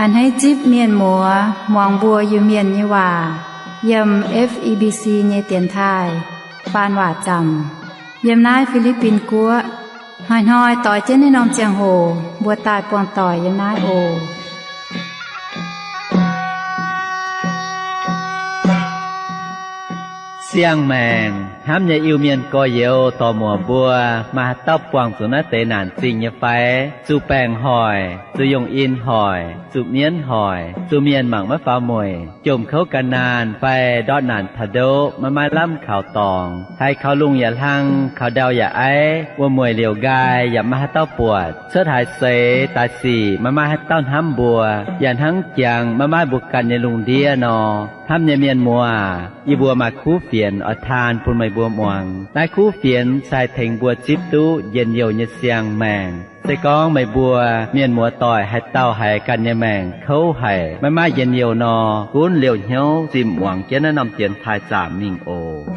A'hneiv zipv mienh muoz muangx mbuo Iu-Mienh nyei waac yiem F E B C nyei dienx taaih faan waac zaamc yiem naaiv Fi^li^bin Guoqv. Hnoi-hnoi doix jienv naaiv norm ziangh hoc mbuo daaih buangh doic yiem naaiv oc. Siang-maengc hnamv nyei Iu-Mienh gorx-youz dorc-muoc mbuo, maaih haaix dauh buangh zuqc naaiv deix naanc zingh nyei fai? Zuqc baengc hoic, zuqc yungh in hoic, zuqc mienv hoic, zuqc mienh mangc maiv faaux mueic, jomc kouv gan naanh fai ndortv naanc taux ndoqv maiv maaih lamh kaux dorngx, haiz kaux lungh yaac hlang, kaux ndau yaac aiv, wuom-mueic liouc nqaai yaac maiv maaih haaix dauh buatc, cuotv haaix seix daaih sic maiv maaih haaix dauh hnamv mbuo, yaac hnangv jangx maiv maaih mbuo ganh nyei lungh ndiev nor. Hnamv nyei mienh muoz, yie mbuo maaih kuv fienx oix taan bun meih mbuo muangx. Naaiv kuv fienx se haih tengx mbuo zipv duqv njien-youh nyei siang-maengc. Se gorngv meih mbuo mienh muoz-doic haaix dauh haiz ganh nyei maengc kouv haic, maiv maaih njien-youh nor, gunv liouh hnyouv zinh muangx jienv naaiv norm dienx taaih zaamc mingh oc.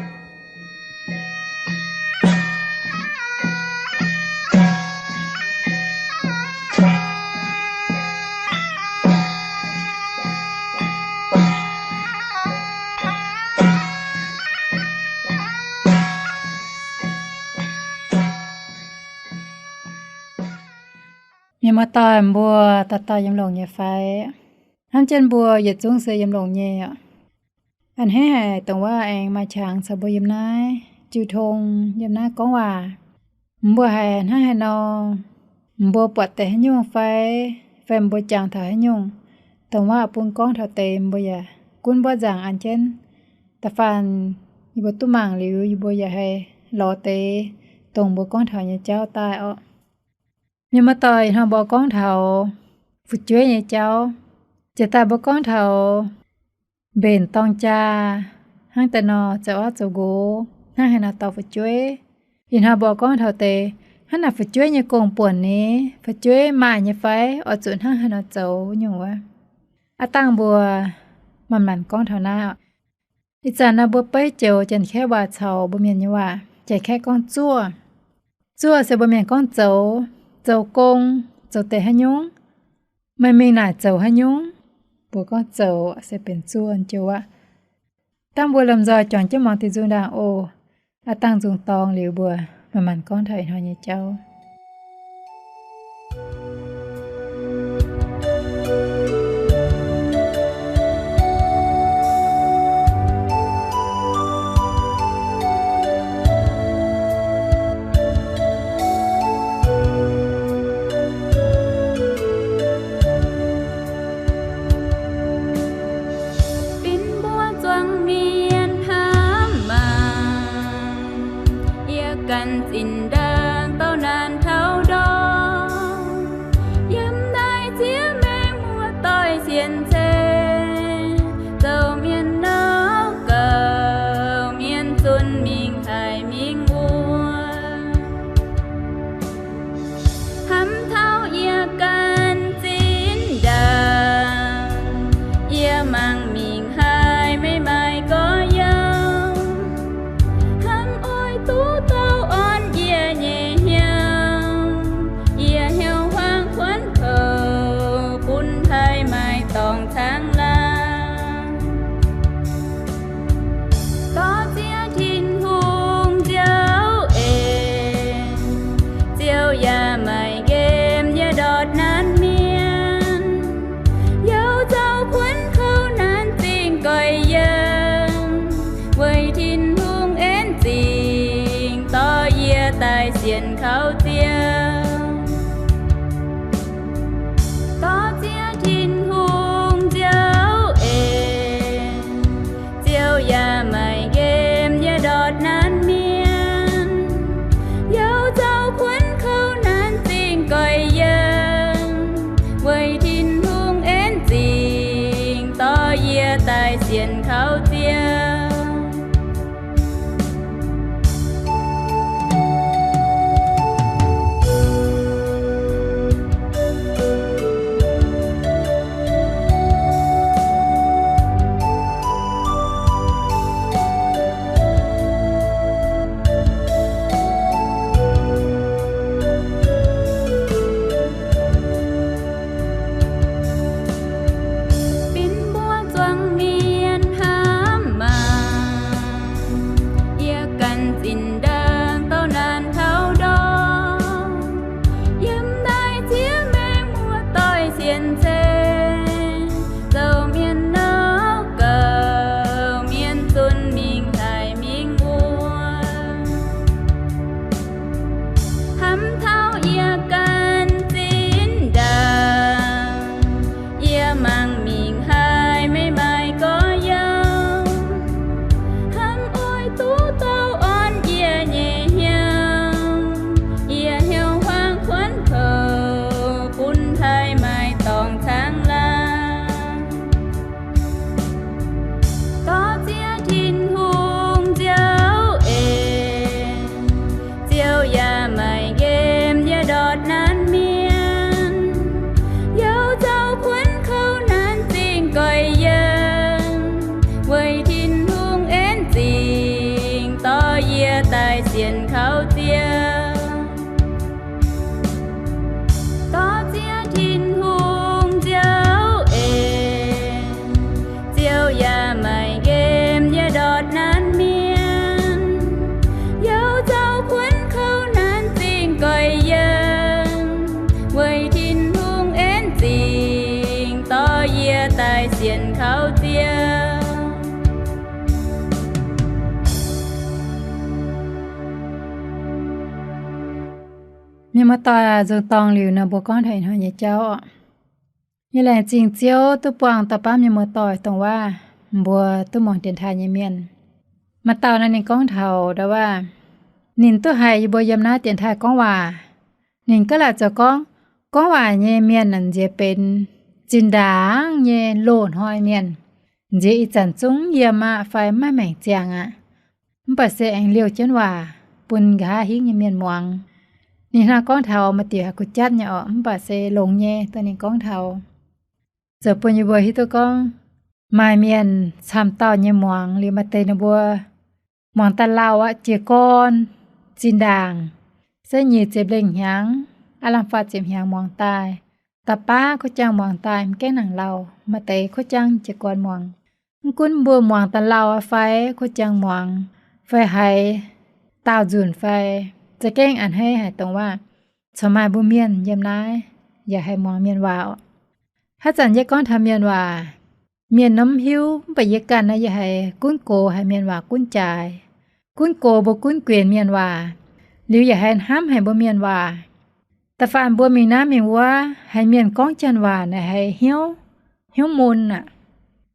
Mienh muoz-doic mbuo, dauh dauh yiem longx nyei fai? Hnamv jienv mbuo yietc zungv se yiem longx nyei oc. A'hneiv haic dongh wuov aengx maaih qangx caux mbuo yiem naaiv jiu tong, yiem naaiv gorngv waac. Mbuo haiz hnangv haaix nor, mbuo buatc deix haaix nyungc fai, fai mbuo jangx taux haaix nyungc, dongh wuov bun gorngv taux deix mbuo yaac gunv mbuov nzaangc an jienv. Da'faanh yie mbuo duqv mangc liuz, yie mbuo yaac haih lorz deix dongh mbuo gorngv taux nyei jauv daaih orqc. Mienh muoz-doic, ih hnoi mbuo gorngv taux fu'jueiv nyei jauv. Jiex daaih mbuo gorngv taux mbenc dorng jaa, hnangv deix nor zoux auv zoux nqox, hnangv haaix nor dorh fu'jueiv. Ih hnoi mbuo gorngv taux deix hnangv naaic fu'jueiv nyei gong-buonc ni, fu'jueiv maaih nyei fai, oix zuqc hnangv haaix nor zoux nyungc wuov. Aav dangh mbuo manc-manc gorngv taux naaiv oc. Ih zanc naaiv mbuo beiv joux Janx-Kaeqv waac caux mbuo Mienh nyei waac. Janx-Kaeqv gorngv zuoqv. Zuoqv se mbuo Mienh gorngv zoux, zoux gong, zoux deix haaix nyungc. Meih mingh naaic zoux haaix nyungc? Mbuo gorngv zoux se benx zuoqv joux aqv. Dangh mbuo lomh nzoih juangc jienv muangx diuh nzung ndaangc oc. Aav dangh nzung dorng liuz mbuo manc-manc gorngv taux ih hnoi nyei jauv. Binv mbuo zuangx mienh hnamv maah! Yie ganh zinh ndaangc douh naanc taux ndorm, yiem naaiv ziex maengx muoz-doic sienx ceng, zoux mienh nor gauh mienh zunc mingh haic mingh wuov. Hnamv taux yie ganh zinh ndaangc, yie mangc mingh haiz meih maaih gorx-youz, hnamv oix duqv douh orn yie nyei hnyouv. Yie hnyouv huaang kuonx kouv bun haih maaih dorngx caangh laangh. Dorh Ziouv Tin-Hungh nziouv eix, Ziouv yaac maiv nqemh yie ndortv naanc mienh. Youh zoux kuonx kouv naanc zingh goix yiem, weic Tin-Hungh en zingh dorh yie daaih sienx kaux Ziouv. Dorh Ziouv Tin-Hungh nziouv eix, Ziouv yaac maiv nqemh yie ndortv naanc mienh. Youh zoux kuonx kouv naanc zingh goix yiem, weic Tin-Hungh en zingh dorh yie daaih sienx kaux Ziouv. Mienh muoz-doic, nzunc dorngc liuz nor mbuo gorngv taux ih hnoi nyei jauv oc. Yie laengz zingh Ziouv duqv buangh dauh baav mienh muoz-doic dongh waac, mbuo duqv muangx dienx taaih nyei mienh. Maaih dauh naaiv ninh gorngv taux ndau waac, ninh duqv haiz yie mbuo yiem naaiv dienx taaih gorngv waac. Ninh gaav laaic zoux gorngv, gorngv waac nyei mienh nziex benx zinh ndaangc nyei loz-hnoi mienh, nziex ih zanc zungv yiem aqv fai maiv maengc ziangh aqv. Mv baac se aengx liouh jienv waac bun nqa'haav hingv nyei mienh muangx. Ninh hnangv gorngv taux maaih diuc haiz kuh jatv nyei orqc, mv baac se longx nyei dongh ninh gorngv taux, zoux bun yie mbuo hiuv duqv gorngv maaih mienh camv dauh nyei muangx liuz maaih deix ninh mbuo muangx daaih lauh aqv, jiez gorn zinh ndaangc se nyic ziepc lengh hnyangx, aav lamh faah ziepc hnyangx muangx daaih, da'baav kuv jangx muangx daaih mv gaengh nangc lauh, maaih deix kuv jangx jiez gorn muangx. Mv gunv mbuo muangx daaih lauh aqv fai kuv jangx muangx, fai haiz daauh nzunc fai za'gengh a'hneiv haic dongh waac, corc maaih mbuo mienh yiem naaiv yaac haih muangx mienh waac oc. Haaix zanc yie gorngv taux mienh waac, mienh nor mv hiuv, mv baac yie ganh naaiv yie haiz gunv gox haiz mienh waac gunv jaaix. Gunv gox mbuo gunv guenx mienh waac, liuz yaac haiz hnamv haic mbuo mienh waac. Da'faanh mbuo mingh naaiv mingh wuov haiz mienh gorngv janx waac naaic haiz hnyouv, hnyouv mun aqv,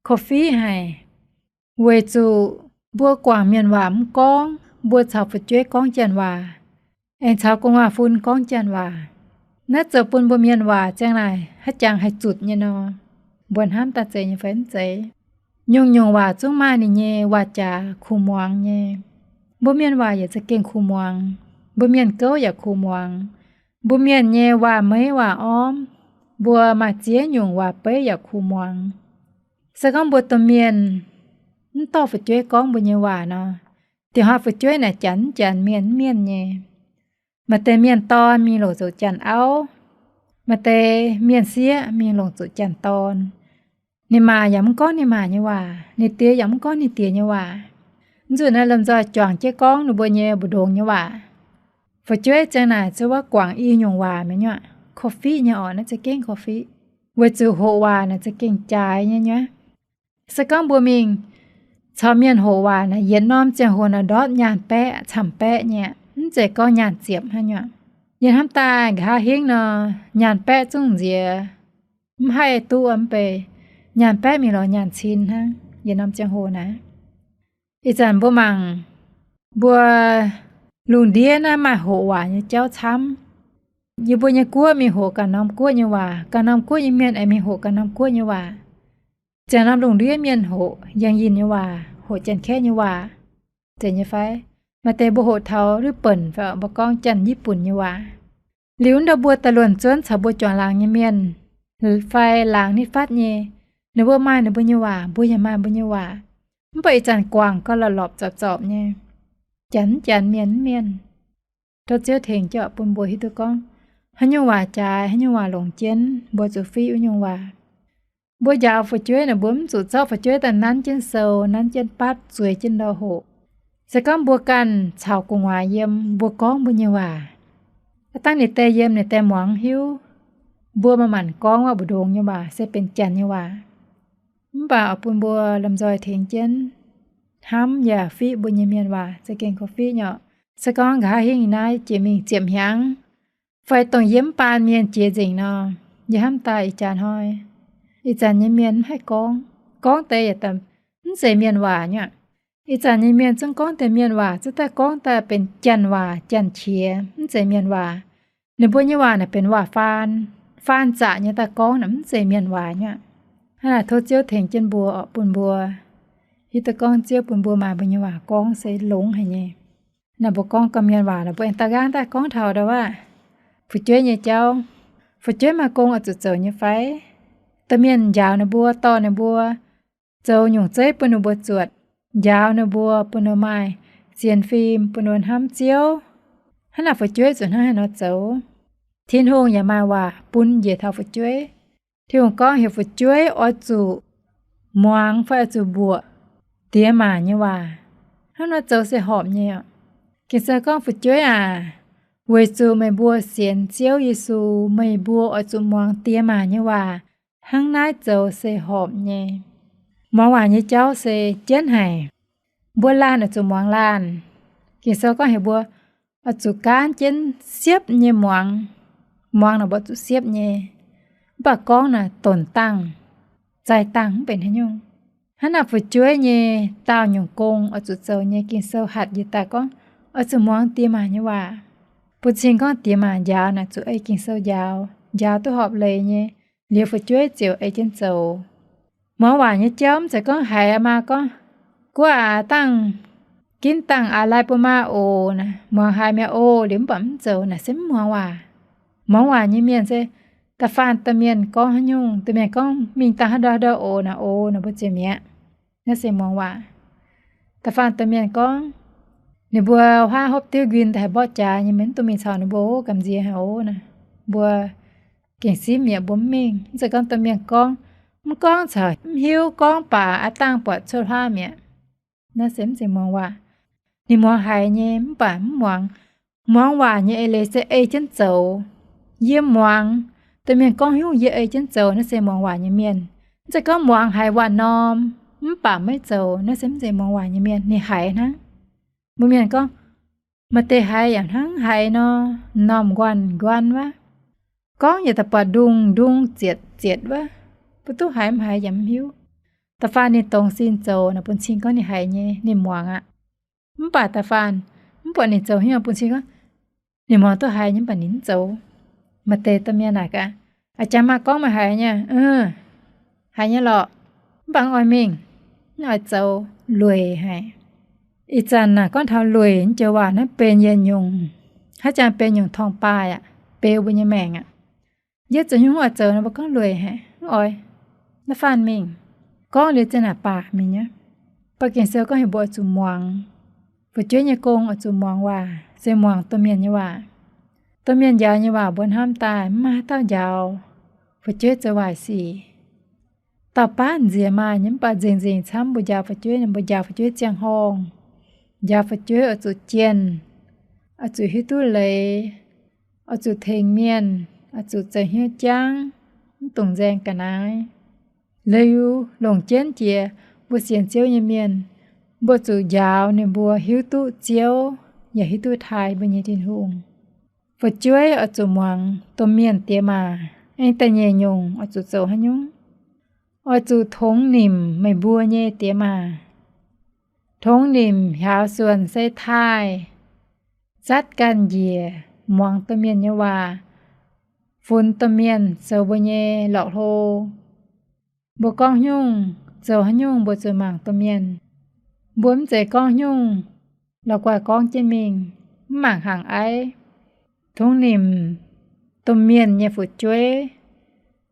korv-fiqv haic. Weic zuqc mbuo guangc mienh waac mv gorngv, mbuo caux fu'jueiv gorngv janx waac, aengx caux gu'nguaaz-fun gorngv janx waac. Naaiv zoux bun mbuo mienh waac ziang naaic haaix jangx haih zutc nyei nor, mbuo hnamv daaih zeiz nyei fai mv zeiz? Nyungc-nyungc waac zungv maaih ninh nyei waac-jaax kuh muangx nyei. Mbuo mienh waac yaac za'gengh kuh muangx. Mbuo mienh gouv yaac kuh muangx. Mbuo mienh nyei waac-meiv waac-ormv, mbuo maaih ziex nyungc waac-beiv yaac kuh muangx. Se gorngv mbuo domh mienh mv dorh fu'jueiv gorngv mbuo nyei waac nor, dingc hnoi fu'jueiv naaic janx mv janx, mienh mv mienh nyei. Maaih deix mienh dorn mingh longc zuqc janx auv, maaih deix mienh sieqv mingh longc zuqc janx dorn. Ninh maa yaac mv gorngv ninh maa nyei waac, ninh die yaac mv gorngv ninh die nyei waac. Mv nzunc naaiv lomh nzoih juangc jienv gorngv ninh mbuo nyei mbu'ndongx nyei waac. Fu'jueiv ziang naaic zuov wuov guangc i nyungc waac mi'aqv, korv-fiqv nyei orqc, naaiv za'gengh korv-fiqv. Weic zuqc hoqc waac naaic za'gengh jaaix nyei nyuav. Se gorngv mbuo mingh caux mienh hoqc waac naaic, yietc norm ziangh hoc naaic ndortv nyaanh baeqv camv-baeqv nyei, mv zeiz gorngv nyaanh ziepc hnangv nyuav. Yie hnamv daaih nqa'haav hingv nor, nyaanh baeqv zungv nziex, mv haih duqv mv bei, nyaanh baeqv mingh lorz nyaanh cin hnangv yietc norm ziangh hoc naaic. Ih zanc mbuo mangc, mbuo lungh ndiev naaiv maaih hoqc waac nyei jauv camv. Yie mbuo nyei guoqv mingh hoqc ganh norm guoqv nyei waac, ganh norm guoqv nyei mienh aengx mingh hoqc ganh norm guoqv nyei waac. Ziangh norm lungh ndiev mienh hoqc Yangh Yinh nyei waac, hoqc Janx-Kaeqv nyei waac, zeiz nyei fai? Maaih deix mbuo hoqc taux日本 fai mbuo gorngv Janx-Yiv Bun nyei waac. Liuz ndau mbuo daaih luonc zuonv caux mbuo juangc laangz nyei mienh fai laangz nitv fatv nyei, ninh mbuo maaih ninh mbuo nyei waac, mbuo yaac maaih mbuo nyei waac. Mv baac ih zanc guangc gauh lorpc lorpc zorpc zorpc nyei, janx mv janx, mienh mv mienh. Tov Ziouv tengx jienv bun mbuo hiuv duqv gorngv haaix nyungc waac jaaix, haaix nyungc waac longc jienv, mbuo zuqc fiqv wuov nyungc waac. Mbuo njaaux fu'jueiv naaic, mbuo mv zuqc zorqv fu'jueiv daaih nanv jienv sou, nanv jienv batv, zueiz jienv ndau hoqc. Se gorngv mbuo ganh caux gu'nguaaz yiem, mbuo gorngv mbuo nyei waac, aav dangh ninh die yiem ninh die muangx hiuv. Mbuo maaih maanc gorngv waac mbu'ndongx nyei waac se benx janx nyei waac. Mv baac oix bun mbuo lomh nzoih tengx jienv hnamv yaac fiqv mbuo nyei mienh waac za'gengh korv-fiqv nyei oc. Se gorngv nqa'haav hingv naaiv jiex mingh ziepc hnyangx, fai dongh yie mv baan mienh jiex nzengc nor, yie hnamv daaih ih jaax hnoi, ih zanc nyei mienh mv haih gorngv. Gorngv deix yaac mv zeiz mienh waac nyei aqv. Ih zanc nyei mienh zungv gorngv deix mienh waac, zungv daaih gorngv daaih benx janx waac, janx-qiex, mv zeiz mienh waac. Ninh mbuo nyei waac naaic benx waac-faan, faan zaqc nyei daaih gorngv naaic mv zeiz mienh waac nyei aqv. Hnangv naaic tov Ziouv tengx jienv mbuo oc, bun mbuo hiuv duqv gorngv Ziouv bun mbuo maaih mbuo nyei waac gorngv se longx haic nyei. Naaic mbuo gorngv gauh mienh waac naaic, mbuo aengx daaih nqaang daaih gorngv taux ndau waac fu'jueiv nyei jauv. Fu'jueiv maaih gong oix zuqc zoux nyei fai? Domh mienh njaaux ninh mbuo, dorh ninh mbuo zoux nyungc zeiv bun ninh mbuo zuotc, njaaux ninh mbuo bun ninh maaih sienx fim, bun ninh hnamv Ziouv. Hnangv naaic fu'jueiv zuqc hnangv haaix nor zoux? Tin-Hungh yaac maaih waac bun njiec taux fu'jueiv. Tin-Hungh gorngv heuc fu'jueiv oix zuqc muangx fai oix zuqc mbuoqc diex maac nyei waac. Hnangv nor zoux se horpc nyei oc. Ging-Sou gorngv, fu'jueiv aac, weic zuqc meih mbuo sienx Ziouv Yesu, meih mbuo oix zuqc muangx diex maac nyei waac. Hnangv naaiv zoux se horpc nyei. Muangx waac nyei jauv se jienv haic. Mbuo laanh oix zuqc muangx laanh. Ging-Sou gorngv heuc mbuo oix zuqc gaanv jienv siepv nyei muangx. Muangx naaic mbuo zuqc siepv nyei. Mv baac gorngv naaic donc dangh, zaih dangh mv benx haaix nyungc. Hnangv naaic fu'jueiv nyei daauh nyungc gong oix zuqc zoux nyei Ging-Sou hatc njiec daaih gorngv oix zuqc muangx diex maac nyei waac. Bun cing gorngv diex maac njaaux naaic zuqc ei Ging-Sou njaaux, njaaux duqv horpc leiz nyei, liuz fu'jueiv ziouc ei jienv zoux. Muangx waac nyei jauv mv zeiz gorngv haiz maa gorngv, guov aax dangh, ginv dangh aax lai bun maa oc naaic, muangx haiz mi'aqv oc, liuz mv baac mv zoux naaic se mv muangx waac. Muangx waac nyei mienh se da'faanh domh mienh gorngv haaix nyungc, domh mienh gorngv mingh dangh haaix ndau ndau oc naaic, oc naaic mbuo ziouc mi'aqv. Naaiv se muangx waac. Da'faanh domh mienh gorngv, ninh mbuo huaav hopv diuv nquin daaih haih mborqv jaax nyei, mienh mv dungx mingh caux ninh mbuo oc, gamh nziex haic oc naaic, mbuo gengh simv mi'aqv, mbuo mv mingh. Mv zeiz gorngv domh mienh gorngv, mv gorngv caux mv hiuv, gorngv baac aav dangh buatc cuotv huaav mi'aqv. Naaiv se mv zeiz muangx waac. Ninh muangx haiz nyei mv baac mv muangx. Muangx waac nyei eix leiz se ei jienv zoux. Yie muangx domh mienh gorngv nyungc yie ei jienv zoux, naaiv se muangx waac nyei mienh. Mv zeiz gorngv muangx haiz waac-norm mv baac maiv zoux, naaiv se mv zeiz muangx waac nyei mienh. Ninh haiz hnangv. Mbuo mienh gorngv, maaih deix haiz yaac hnangv haiz nor, m'normh nquanh nquanh wuov. Gorngv yaac da'buatc ndungh ndungh zietc zietc wuov. Mbuo duqv haiz mv haiz yaac mv hiuv. Da'faanh ninh dongz sin zoux naaic bun cing gorngv ninh haiz nyei, ninh muangx aqv. Mv baac da'faanh mv buatc ninh zoux haaix nyungc bun cing gorngv ninh muangx duqv haiz nyei mv baac ninh mv zoux. Maaih deix domh mienh naaic gaax, a'jangx maa gorngv meih haiz nyei, haiz nyei lorqc, mv baac mv oix mingh, mv oix zoux, lueic haic. Ih zanc naaic gorngv taux lueic naaiv joux waac naaiv benx yietc nyungc, haaix zanc benx nyungc torngv-baaih aqv, beu mbuo nyei maengc aqv. Yie zoux nyungc mv oix zoux nor, mbuo gorngv lueic haic, mv oix, naaiv faanh mingh. Gorngv liuz zinh naaic baac mingh nyei. Baac Ging-Sou gorngv heuc mbuo oix zuqc muangx. Fu'jueiv nyei gong oix zuqc muangx waac, se muangx domh mienh nyei waac. Domh mienh njaaux nyei waac mbuo hnamv daaih mv maaih haaix dauh njaaux fu'jueiv zoux waaic sic. Dauh baav nziex maaih nyei, mv baac nzengc nzengc camv mbuo njaaux fu'jueiv, mbuo njaaux fu'jueiv ziangh horngh. Njaaux fu'jueiv oix zuqc jienh, oix zuqc hiuv duqv leiz, oix zuqc tengx mienh, oix zuqc zoux hnyouv jangv, mv dungx nzaeng ga'naaiv. Liuz longc jienv jiex mbuo sienx Ziouv nyei mienh, mbuo zuqc njaaux ninh mbuo hiuv duqv Ziouv yaac hiuv duqv taaih mbuo nyei Tin-Hungh. Fu'jueiv oix zuqc muangx domh mienh diex maac, aengx da'nyeic nyungc oix zuqc zoux haaix nyungc? Oix zuqc tongx nimc meih mbuo nyei diex maac. Tongx nimc hiaaux suonc se taaih, zatv ganh njiec, muangx domh mienh nyei waac, funx domh mienh zoux mbuo nyei lorqc hlo. Mbuo gorngv nyungc, zoux haaix nyungc mbuo zuqc mangc domh mienh. Mbuo mv zeiz gorngv nyungc la'guaih gorngv jienv mingh, mv mangc hnaangx aiv. Tongx nimc domh mienh nyei fu'jueiv,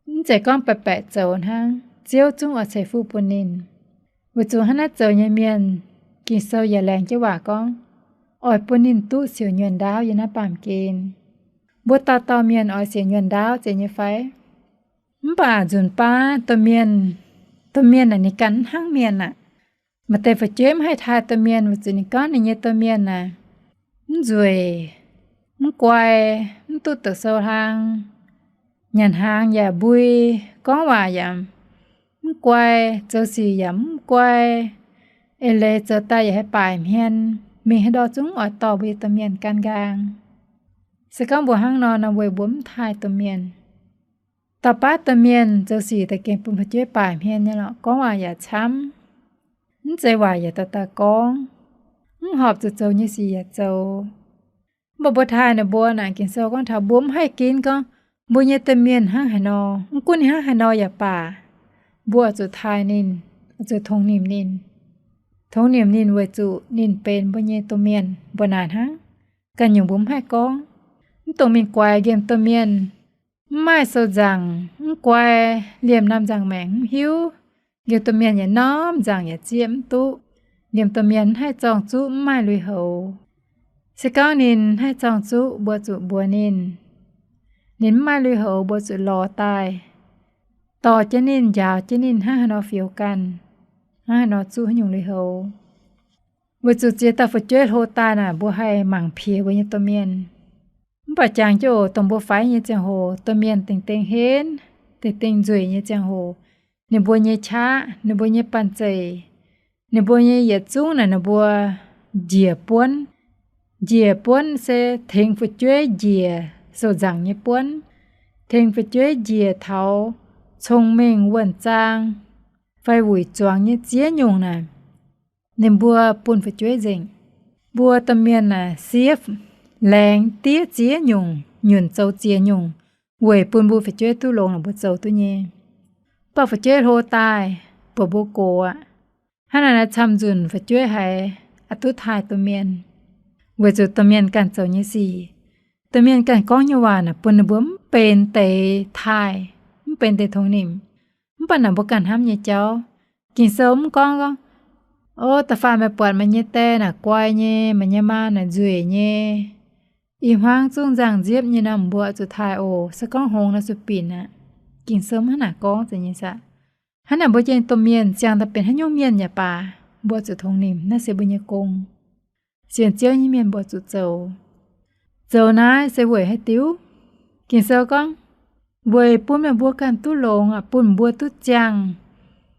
mv zeiz gorngv baeqc baeqc zoux hnangv. Ziouv zungv oix ceix fuqv bun ninh. Weic zuqc hnangv naaiv zoux nyei mienh, Ging-Sou yaac laengz jienv waac gorngv, oix bun ninh duqv siouc nyuonh ndaauv yiem naaiv baamh gen. Mbuo dauh dauh mienh oix siouc nyuonh ndaauv zeiz nyei fai? Mv baac nzunc baav domh mienh, domh mienh naaic ninh ganh mv hnangv mienh aqv. Maaih deix fu'jueiv mv haih taaih domh mienh weic zuqc ninh gorngv ninh nyei domh mienh naaic mv nzueic, mv guai, mv duqv doqc sou hlang, nyanc hnaangx yaac mbui, gorngv waac yaac mv guai, zoux sic yaac mv guai, eix leiz zoux daaih yaac haih baaic hmien, mingh haaix ndau zungv oix dorh mbuo nyei domh mienh gan nqaang. Se gorngv mbuo hnangv nor nor, weic mbuo mv taaih domh mienh. Dauh baav domh mienh zoux sic daaih gengh bun fu'jueiv baaic hmien nyei lorqc, gorngv waac yaac camv, mv zeiz waac yaac dauh dauh gorngv, mv horpc zuqc zoux nyei sic yaac zoux. Mv baac mbuo taaih ninh mbuo naaic, Ging-Sou gorngv taux mbuo mv haih ginv gorngv mbuo nyei domh mienh hnangv haaix nor. Mv gunv ninh hnangv haaix nor yaac baac, mbuo oix zuqc taaih ninh, oix zuqc tongx nimc ninh. Tongx nimc ninh weic zuqc ninh benx mbuo nyei domh mienh, mbuo naaic hnangv. Ganh nyungc mbuo mv haih gorngv. Mv dungx mingh guaix nqemh domh mienh, mv maaih sou nzaangc, mv guai, liemh naamh nzaangc maengc mv hiuv. Nqemh domh mienh yaac norm nzaangc yaac zieqv mv duqv. Nqemh domh mienh mv haih zorng-zuqv, mv maaih lui-houx. Se gorngv ninh haih zorng-zuqv, mbuo zuqc mbuox ninh. Ninh mv maaih lui-houx, mbuo zuqc lorz daaih, dorh jienv ninh, njaaux jienv ninh hnangv haaix nor fioux ganh, hnangv haaix nor zuqv haaix nyungc lui-houx. Weic zuqc ziex dauh fu'jueiv hlo daaih naaic, mbuo haih mangc piex mbuo nyei domh mienh. Mv baac jangx jienv oc, dongh mbuo faix nyei ziangh hoc, domh mienh dengh dengh henv, dengh dengh nzueic nyei ziangh hoc, ninh mbuo nyei qaqv, ninh mbuo nyei banh zeic, ninh mbuo nyei yietc zungv naaic ninh mbuo njiec buonv. Njiec buonv se tengx fu'jueiv njiec sou-nzaangc nyei buonv, tengx fu'jueiv njiec taux cong-mengh wuonh zaang fai wuic zuangx nyei ziex nyungc naaic, ninh mbuo bun fu'jueiv nzengc. Mbuo domh mienh naaic siev laengz diev ziex nyungc, nyunc zoux ziex nyungc, weic bun mbuo fu'jueiv duqv longx, mbuo zoux duqv nyei. Mv baac fu'jueiv hlo daaih, buatc mbuo gox aqv. Hnangv naaic camv nzunc fu'jueiv haiz oix duqv taaih domh mienh, weic zuqc domh mienh ganh zoux nyei sic, domh mienh ganh gorngv nyei waac naaic bun ninh mbuo mv benx deix taaih, mv benx deix tongx nimc. Mv baac naaic mbuo ganh hnamv nyei jauv. Ging-Sou mv gorngv, gorngv, O, da'faanh meih buatc meih nyei die naaic guai nyei, meih nyei maa naaic nzueic nyei, ih hmuangv zungv nzangc-nziepv nyei nor, mbuo zuqc taaih oc. Se gorngv hngongx nor zuqc binc aqv. Ging-Sou hnangv naaic gorngv zeiz nyei saah? Hnangv naaic mbuo jiex domh mienh ziangh daaih benx haaix nyungc mienh yaac baac, mbuo zuqc tongx nimc, naaiv se mbuo nyei gong. Sienx Ziouv nyei mienh mbuo zuqc zoux. Zoux naaiv se weic haaix diuc? Ging-Sou gorngv, weic bun meih mbuo ganh duqv longx aqv, bun mbuo duqv ziangh,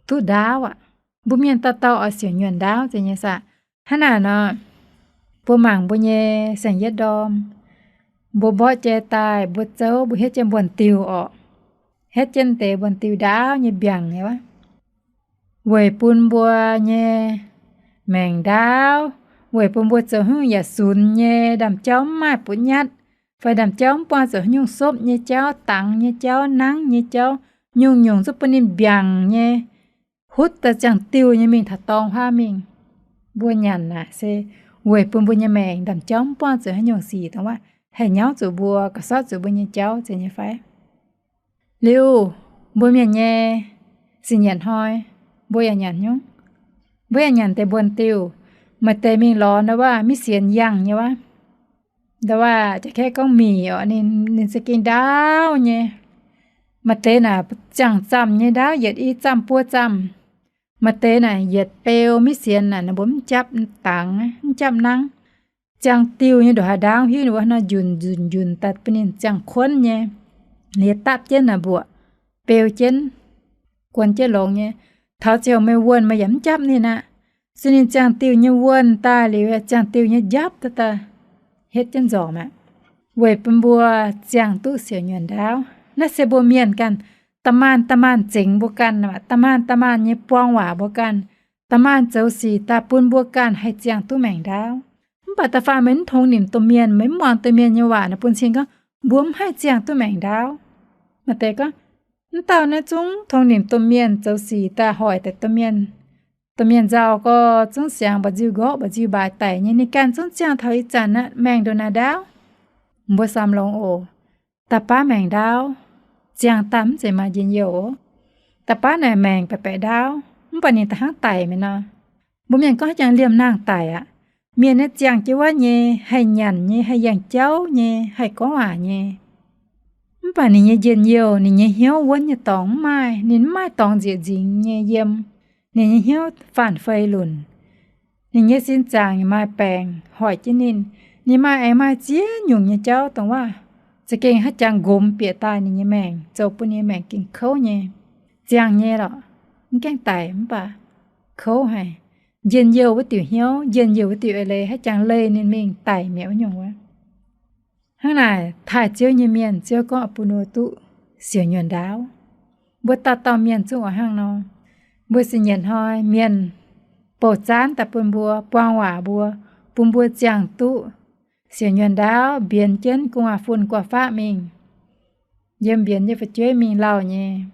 duqv ndaauv aqv. Mbuo mienh dauh dauh oix siouc nyuonh ndaauv zeiz nyei saah? Hnangv naaic nor, mbuo mangc mbuo nyei saeng-yietv ndorm, mbuo mborqv jai daaih, mbuo zouv, mbuo hietv jienv mbuonx-diuh orqc, hietv jienv deix mbuonx-diuh ndaauv nyei mbiaangc nyei wuov, weic bun mbuo nyei maengc ndaauv, weic bun mbuo zoux haaix nyungc yaac sunx nyei, ndaamv-jauv mv maaih butv nyatv, fai ndaamv-jauv mv buangh zuqc haaix nyungc sopv nyei jauv, dangx nyei jauv, nangv nyei jauv, nyungc-nyungc zungv bun ninh mbiaangc nyei, hutv daaih ziangh diuh nyei mingh taux dorngh huaav mingh. Mbuo nyanc naaic se weic bun mbuo nyei maengc ndaamv-jauv mv buangh zuqc haaix nyungc sic dongh wuov haih nyauv zuqc mbuo, gauh sortv zuqc mbuo nyei jauv zeiz nyei fai? Liuz, mbuo mienh nyei sic nyanc hnoi, mbuo yaac nyanc nyungc. Mbuo yaac nyanc deix mbuonx-diuh. Maaih deix mingh lorz ndau wuov miv sienx yangh nyei wuov, ndau wuov jaa-kaeqv gorngv mic orqc, ninh, ninh za'gengh ndaauv nyei. Maaih deix naaic ziangh zamh nyei ndaauv, yietc i zamh buo zamh. Maaih deix naaic yietc beu miv sienx naaic, ninh mbuo mv japv dangx, mv japv nangv. Ziangh diuh nyei ndongc haaix ndaauv hiuv, ninh mbuo hnangv nor njunc njunc njunc daaih bun ninh ziangh kuonv nyei, liez dapv jienv naaic mbuoqc, beu jienv, guon jienv longx nyei. Taux ziangh meih wuonh meih yaac mv japv ninh aqv. Se ninh ziangh diuh nyei wuonh daaih liuz, ziangh diuh nyei njapv daaih, hietv jienv nzormc aqv. Weic bun mbuo ziangh duqv siouc nyuonh ndaauv. Naaiv se mbuo mienh ganh, da'maanh da'maanh zengx mbuo ganh, da'maanh da'maanh nyei buang waac mbuo ganh, da'maanh zoux sic daaih bun mbuo ganh haih ziangh duqv maengc ndaauv. Mv baac da'faanh meih mv tongx nimc domh mienh, meih mv muangx domh mienh nyei waac naaic, bun cing gorngv mbuo mv haih ziangh duqv maengc ndaauv. Maaih deix gorngv, mv dauh naaiv zungv tongx nimc domh mienh, zoux sic daaih hoic deix domh mienh. Domh mienh nzauh gorx zungv siangx mba'nziu nqorqv mba'nziu mbaaix daic nyei, ninh ganh zungv ziangh taux ih zanc aqv, maengc ndongc naaic ndaauv. Mbuo samx longx oc. Da'baav maengc ndaauv, ziangh daaih mv zeiz maaih njien-youh oc. Da'baav naaic maengc baeqc baeqc ndaauv, mv baac ninh da'hnangv daic mi'aqv nor. Mbuo mienh gorngv haaix jangx liemh nangh daic aqv. Mienh naaiv ziangh jienv wuov nyei, haih nyanc nyei, haih yangh jauv nyei, haih gorngv waac nyei, mv baac ninh nyei njien-youh, ninh nyei hnyouv wuonv nyei dorngx mv maaih. Ninh mv maaih dorngx nzieqc nzingx nyei yiem. Ninh nyei hnyouv faanh fei lunc. Ninh nyei sin zaangc maaih baengc hoic jienv ninh. Ninh maaih aengx maaih ziex nyungc nyei jauv dongh wuov, za'gengh haaix jangx nqomz bieqc daaih ninh nyei maengc, zoux bun ninh nyei maengc gengh kouv nyei. Ziangh nyei lorqc, mv gaengh daic mv baac kouv haic. Njien-youh wuov diuc hnyouv, njien-youh wuov diuc eix leiz haaix jangx leih ninh mingh daic mi'aqv wuov nyungc wuov. Hnangv naaic taaih Ziouv nyei mienh, Ziouv gorngv oix bun mbuo duqv siouc nyuonh ndaauv. Mbuo dauh dauh mienh zungv oix hnangv nor. Mbuo sic nyienc hnoi mienh bouh zaanv daaih bun mbuo, buang waac mbuo, bun mbuo ziangh duqv siouc nyuonh ndaauv, mbienx jienv gu'nguaaz-fun gu'faqv mingh, yiem mbienx nyei fu'jueiv mingh lauh nyei.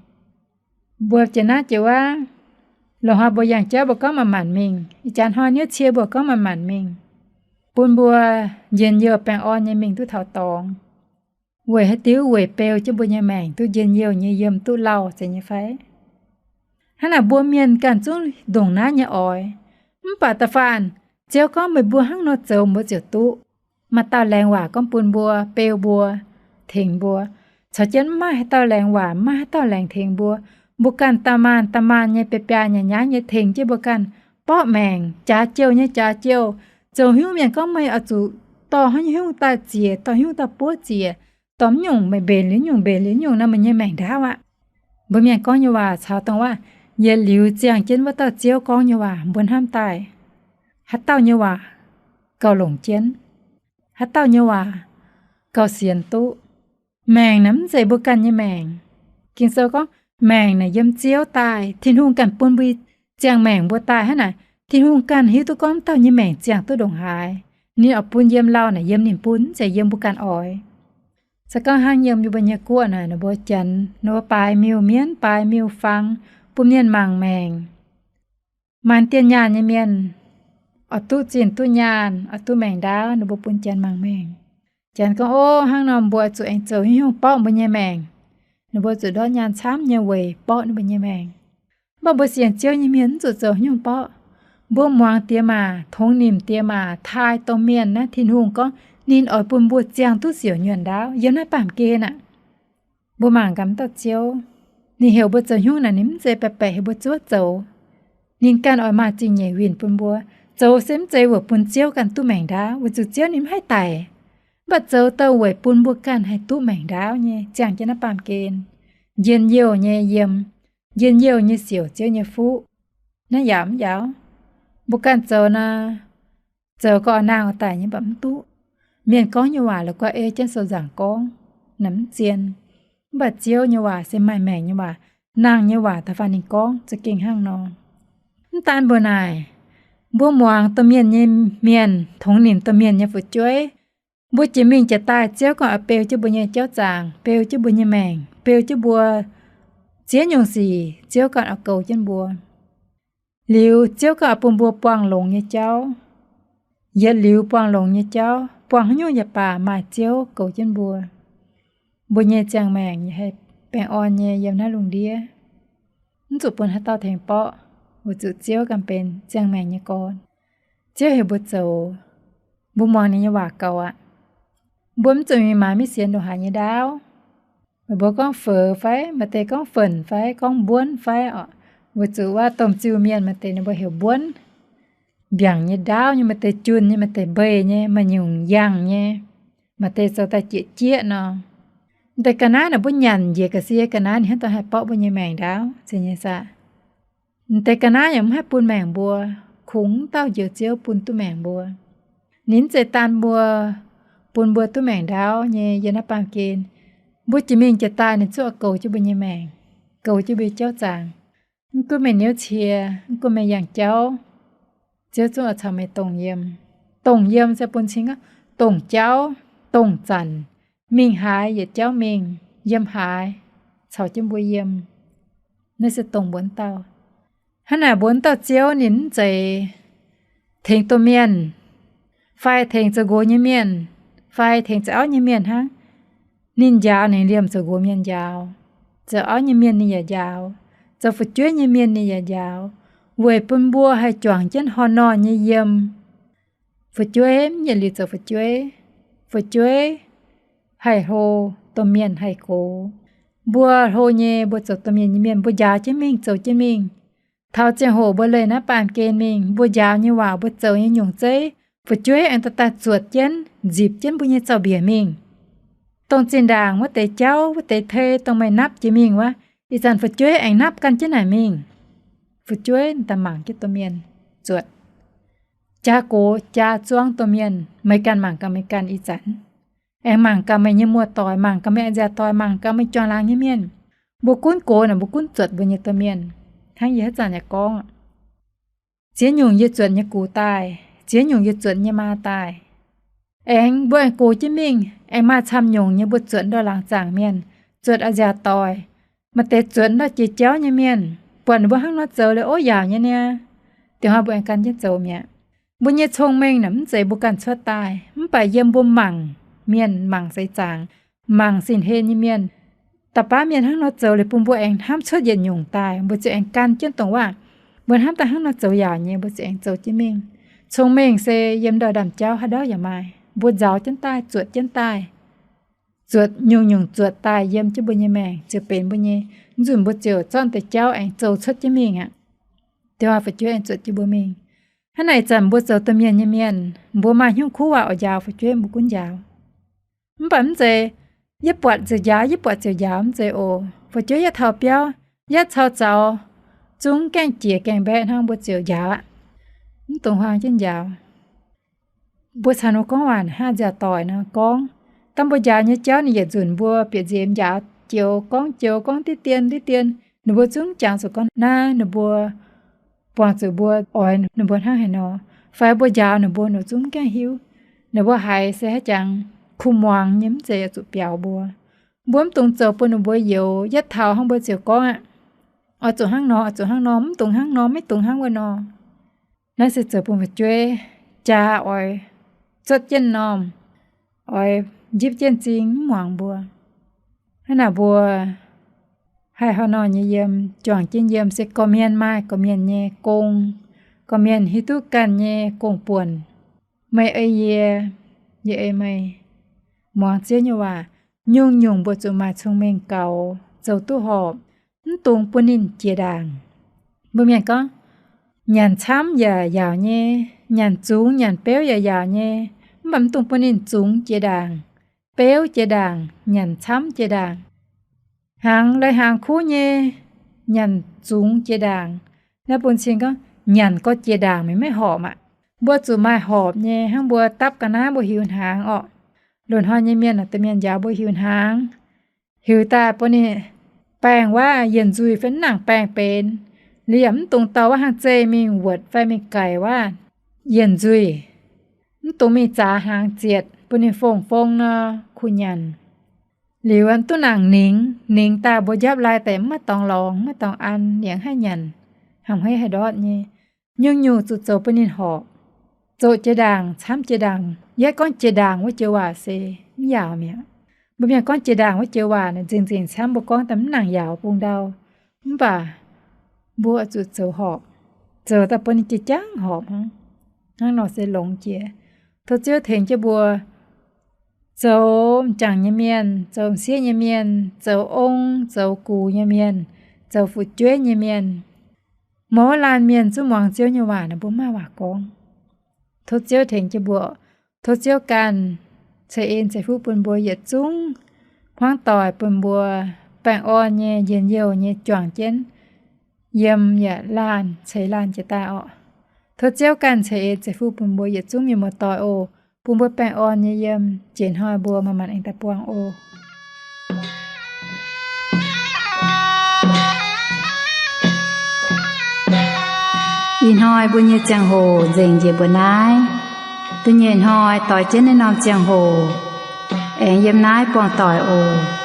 Mbuo jiex naaiv jiex wuov, loz-hnoi mbuo yangh jauv mbuo gorngv manc-manc mingh, ih jaax hnoi niouv cie mbuo gorngv manc-manc mingh, bun mbuo njien-youh baengh orn nyei mingh duqv taux dorngx. Weic haaix diuc? Weic beu jienv mbuo nyei maengc duqv njien-youh nyei yiem duqv lauh zeiz nyei fai? Hnangv naaic mbuo mienh ganh zungv ndongc naaiv nyei oix. Mv baac da'faanh Ziouv gorngv meih mbuo hnangv nor zoux mbuo ziouc duqv. Maaih dauh laengz waac gorngv bun mbuo, beu mbuo, tengx mbuo. Caux jienv mv maaih haaix dauh laengz waac, mv maaih haaix dauh laengz tengx mbuo. Mbuo ganh da'maanh da'maanh nyei, biaa biaa nyaaix nyaaix nyei tengx jienv mbuo ganh borqv maengc, jaax jouh nyei jaax jouh. Zoux haaix nyungc mienh gorngv meih oix zuqc dorh haaix nyungc daaih ziec, dorh haaix nyungc daaih buov ziec, dorh mv nyungc meih mbenc liuz nyungc, mbenc liuz nyungc nor, meih nyei maengc ndaauv aqv. Mbuo mienh gorngv nyei waac caux dongh waac yietc liuz ziangh jienv wuov dauh Ziouv gorngv nyei waac mbuo hnamv daaih, haaix dauh nyei waac gauh longc jienv, haaix dauh nyei waac gauh sienx duqv. Maengc naaic mv zeiz mbuo ganh nyei maengc. Ging-Sou gorngv maengc naaic yiem Ziouv daaih. Tin-Hungh ganh bun mbuo ziangh maengc mbuo daaih hnangv naaic. Tin-Hungh ganh hiuv duqv gorngv dauh nyei maengc ziangh duqv ndongc haaix. Ninh oix bun yiem lauh naaic yiem ninh bun, mv zeiz yiem mbuo ganh oix. Se gorngv hnangv yiem yie mbuo nyei guoqv naaic, ninh mbuo Janx, ninh mbuo baaix miuc-mienv, baaix miuc-fangx, bun mienh mangc maengc. Maaih dien nyaanh nyei mienh, oix duqv zinh duqv nyaanh, oix duqv maengc ndaauv, ninh mbuo bun Janx mangc maengc. Janx gorngv, Ov, hnangv nor mbuo zuqc aengx zoux haaix nyungc borqv mbuo nyei maengc? Ninh mbuo zuqc ndortv nyaanh camv nyei weic borqv ninh mbuo nyei maengc. Mv baac mbuo sienx Ziouv nyei mienh mv zuqc zoux haaix nyungc borqv. Mbuo muangx diex maac, tongx nimc diex maac, taaih domh mienh naaiv, Tin-Hungh gorngv ninh oix bun mbuo ziangh duqv siouc nyuonh ndaauv yiem naaiv baamh gen aqv. Mbuo mangc gaax m'dauh Ziouv, ninh heuc mbuo zoux haaix nyungc naaic, ninh mv zeiz baeqc baeqc heuc mbuo zuov zoux. Ninh ganh oix maaih zingh nyeic winh bun mbuo. Zoux se mv zeiz weic bun Ziouv ganh duqv maengc ndaauv, weic zuqc Ziouv ninh mv haih daic. Mv baac zoux douh weic bun mbuo ganh haih duqv maengc ndaauv nyei ziangh jienv naaiv baamh gen, njien-youh nyei yiem, njien-youh nyei siouc Ziouv nyei fuqv. Naaiv yaac mv njaaux. Mbuo ganh zoux nor, zoux gau nangh daic nyei mv baac mv duqv. Mienh gorngv nyei waac la'guaih ei jienv sou nzaangc gorngv, naaic mv zien. Mv baac Ziouv nyei waac se maaih maengc nyei waac, nangh nyei waac da'faanh ninh gorngv za'gengh hnangv nor. Mv daan mbuo naaic, mbuo muangx domh mienh nyei mienh, tongx nimc domh mienh nyei fu'jueiv, mbuo jiex mingh jiex daaih Ziouv ganh oix beu jienv mbuo nyei jauv zaangc, beu jienv mbuo nyei maengc, beu jienv mbuo ziex nyungc sic Ziouv ganh oix goux jienv mbuo. Liuz Ziouv ganh oix bun mbuo buangh longx nyei jauv. Yietc liuz buangh longx nyei jauv, buangh haaix nyungc yaac baac maaih Ziouv goux jienv mbuo. Mbuo nyei ziangh maengc haih baengh orn nyei yiem naaiv lungh ndiev. Mv zuqc bun haaix dauh tengx borqv, weic zuqc Ziouv ganh benx ziangh maengc nyei gorn. Ziouv heuc mbuo zoux, mbuo muangx ninh nyei waac goux aqv. Mbuo mv zuqc mingh maaiz maiv sienx ndongc haaix nyei ndaauv. Meih mbuo gorngv feux fai, maaih deix gorngv fenc fai, gorngv mbuonv fai oc. Weic zuqc wuov domh ziuh mienh maaih deix ninh mbuo heuc mbuonv. Mbiaangc nyei ndaauv nyei, maaih deix junh nyei, maaih deix mbeix nyei, maaih nyungc yangh nyei, maaih deix zoux daaih jieqv jieqv nor. Deix ga'naaiv naaic mbuo nyanc njiec ga'sie ga'naaiv ninh hnangv daaih haih borqv mbuo nyei maengc ndaauv, zeiz nyei saah? Deix ga'naaiv yaac mv haih bun maengc mbuo, kungx dauh Njoux Ziouv bun duqv maengc mbuo. Ninh mv zeiz daan mbuo, bun mbuo duqv maengc ndaauv nyei yiem naaiv baamh gen. Mbuo jiex mingh jiex daaih ninh zungv oix goux jienv mbuo nyei maengc, goux jienv mbuo nyei jauv zaangc. Mv gunv meih niouv cie, mv gunv meih yangh jauv, Ziouv zungv oix caux meih dongh yiem. Dongh yiem se bun cing aqv, dongh jauv, dongh zanc, mingh haaix yietc jauv mingh, yiem haaix caux jienv mbuo yiem. Naaiv se dongh mbuo wuov dauh. Hnangv naaic mbuo wuov dauh Ziouv ninh mv zeiz tengx domh mienh, fai tengx zoux nqox nyei mienh, fai tengx zoux auv nyei mienh hnangv. Ninh njaaux ninh liemh zoux nqox mienh njaaux, zoux auv nyei mienh ninh yaac njaaux, zoux fu'jueiv nyei mienh ninh yaac njaaux, weic bun mbuo haih juangc jienv horh norh nyei yiem. Fu'jueiv mv yietc liuz zoux fu'jueiv. Fu'jueiv haih hlo, domh mienh haih gox. Mbuo hlo nyei, mbuo zoux domh mienh nyei mienh, mbuo njaaux jienv mingh, zoux jienv mingh. Taux ziangh hoc mbuo leih naaiv baamh gen mingh, mbuo njaaux nyei waac, mbuo zoux nyei nyungc zeiv, fu'jueiv aengx daaih daaih zuotc jienv, nzipc jienv mbuo nyei zaux-mbiec mingh. Dongh zinh ndaangc wuov deix jauv, wuov deix tei, dongh meih napv jiex mingh wuov, ih zanc fu'jueiv aengx napv gan jienv naaic mingh. Fu'jueiv daaih mangc jienv domh mienh zuotc. Jaa gox jaa zuangv domh mienh, meih ganh mangc gaax meih ganh ih zanc. Aengx mangc gaax meih nyei muoz-doic, mangc gaax meih a'nziaauc doic, mangc gaax meih juangc laangz nyei mienh. Mbuo gunv gox naaic, mbuo gunv zuotc mbuo nyei domh mienh. Hnangv yie haaix zanc yaac gorngv, ziex nyungc yie zuotc nyei gux daaih, ziex nyungc yie zuotc nyei maa daaih. Aengx mbuo aengx gox jienv mingh, aengx maaih camv nyungc nyei mbuo zuotc ndau laangz zaangc mienh, zuotc a'nziaauc doic, maaih deix zuotc ndau jiex jauv nyei mienh, buatc ninh mbuo hnangv nor zoux liuz ov yaauc nyei niaa. Dingc hnoi mbuo aengx gan jienv zoux mi'aqv. Mbuo nyei cong-mengh naaic mv zeiz mbuo ganh cuotv daaih, mv baac yiem mbuo mangc mienh, mangc seix zaangc, mangc sin-hlen nyei mienh, da'baav mienh hnangv nor zoux liuz bun mbuo aengx hnamv cuotv yietc nyungc daaih, mbuo ziouc aengx gan jienv dongh waac, mbuo hnamv daaih hnangv nor zoux yaauc nyei, mbuo ziouc aengx zoux jienv mingh. Cong-mengh se yiem ndau ndaamv-jauv haaix ndau yaac maaih, mbuo nzaaux jienv daaih, zuotc jienv daaih, zuotc nyungc-nyungc zuotc daaih yiem jienv mbuo nyei maengc ziouc benx mbuo nyei. Nzunc mbuo ziouc zorqv deix jauv aengx zoux cuotv jienv mingh aqv. Dingc hnoi fu'jueiv aengx zuotc jienv mbuo mingh. Hnangv naaic zanc mbuo zoux domh mienh nyei mienh, mbuo maaih hnyouv kuv waac oix njaaux fu'jueiv mbuo gunv njaaux. Mv baac mv zeiz yie buatc ziouc njaaux, yie buatc ziouc njaaux, mv zeiz oc. Mbu'jueiv yietv taux biauv, yietv cau zaux, zungv gaengh jiex gaengh mbaeqc hnangv, mbuo ziouc njaaux aqv. Mv dungx huaang jienv njaaux. Mbuo caux ninh mbuo gorngv waac hnangv nziaauc doic nor gorngv. Dangh mbuo njaaux nyei jauv ninh yietc nzunc mbuo bieqc nzemx njaaux joux, gorngv joux, gorngv diqv dien diqv dien. Ninh mbuo zungv jangx zuqc gorngv naaiv ninh mbuo buangh zuqc mbuo oix ninh mbuo hnangv haaix nor, fai mbuo njaaux ninh mbuo, ninh mbuo zungv mv gaengh hiuv. Ninh mbuo haiz se haaix jangx kuh muangx nyei, mv zeiz oix zuqc biaux mbuo. Mbuo mv dungx zoux bun ninh mbuo youx. Yietv taux hnangv mbuo ziouc gorngv aqv, oix zuqc hnangv nor, oix zuqc hnangv nor, mv dungx hnangv nor, maiv dungx hnangv wuov nor. Naaiv se zoux bun fu'jueiv jaa oix zuotv jienv normh, oix njipv jienv m'zing, mv muangx mbuo. Hnangv naaic mbuo haih hnangv nor nyei yiem, juangc jienv yiem se gorqv-mienh maaih gorqv-mienh nyei gong, gorqv-mienh hiuv duqv ganh nyei gong-buonc. Meih ei yie, yie ei meih, muangx Ziouv nyei waac, nyungc-nyungc mbuo zuqc maaih cong-mengh gaux, zoux duqv horpc, mv dungx bun ninh jiex ndaangc. Mbuo mienh gorngv, nyanc camv yaac yaauc nyei, nyanc zungx nyanc beuv yaac yaauc nyei, mv baac mv dungx bun ninh zungx jiex ndaangc, beuv jiex ndaangc, nyanc camv jiex ndaangc. Hnaangx lai hnaangx kuv nyei, nyanc zungx jiex ndaangc. Naaiv bun cing gorngv nyanc gorx jiex ndaangc mingh maiv horpc aqv. Mbuo zuqc maaih horpc nyei hnangv, mbuo dapv ga'naaiv mbuo hiuc hnaangx orqc. Loz-hnoi nyei mienh, da'mienh njaaux mbuo hiuc hnaangx, hiuc daaih bun ninh baengh waac yienc nzuih fai mv nangc baengh benx. Liemh mv dungx dorh wuov hnaangx zeih mingh wuotc fai mingh gaic waac yienc nzuih. Mv dungx mingh zaax hnaangx zietc bun ninh fong-fong nor kuh nyanc. Liuz duqv nangc ningx, ningx daaih mbuo njapv lai deix mv maaih dorngx lorngx, mv maaih dorngx an, liengx haih nyanc, hnamv hei haih ndortv nyei. Nyungc-nyungc zuqc zoux bun ninh horpc. Zoqc jiex ndaangc, camv jiex ndaangc. Yietv gorngv jiex ndaangc wuov joux waac se mv yaauc mi'aqv. Mbuo mienh gorngv jiex ndaangc wuov joux waac naaic nzengc-nzengc camv, mbuo gorngv daaih mv nangc yaauc bung ndau. Mv baac mbuo zuqc zoux horpc, zoux daaih bun ninh jiex jangv horpc hnangv. Hnangv nor se longx jiex. Tov Ziouv tengx jienv mbuo zoux m'jangc nyei mienh, zoux m'sieqv nyei mienh, zoux ong zoux gux nyei mienh, zoux fu'jueiv nyei mienh. Mouz laanh mienh zungv muangx Ziouv nyei waac naaic, mbuo maaih waac gorngv. Tov Ziouv tengx jienv mbuo. Tov Ziouv ganh ceix en ceix fuqv bun mbuo yietc zungv, hmuangv doic bun mbuo baengh orn nyei, njien-youh nyei juangc jienv yiem yaac laanh ceix laanh jiez daaih orqc. Tov Ziouv ganh ceix en ceix fuqv bun mbuo yietc zungv mienh muoz-doic oc. Bun mbuo baengh orn nyei yiem, jiex hnoi mbuo manc-manc aengx daaih buangh oc. Ih hnoi mbuo nyei ziangh hoc nzengc njiec mbuo naaiv. Da'nyeic hnoi doix jienv naaiv norm ziangh hoc aengx yiem naaiv buangh doic oc.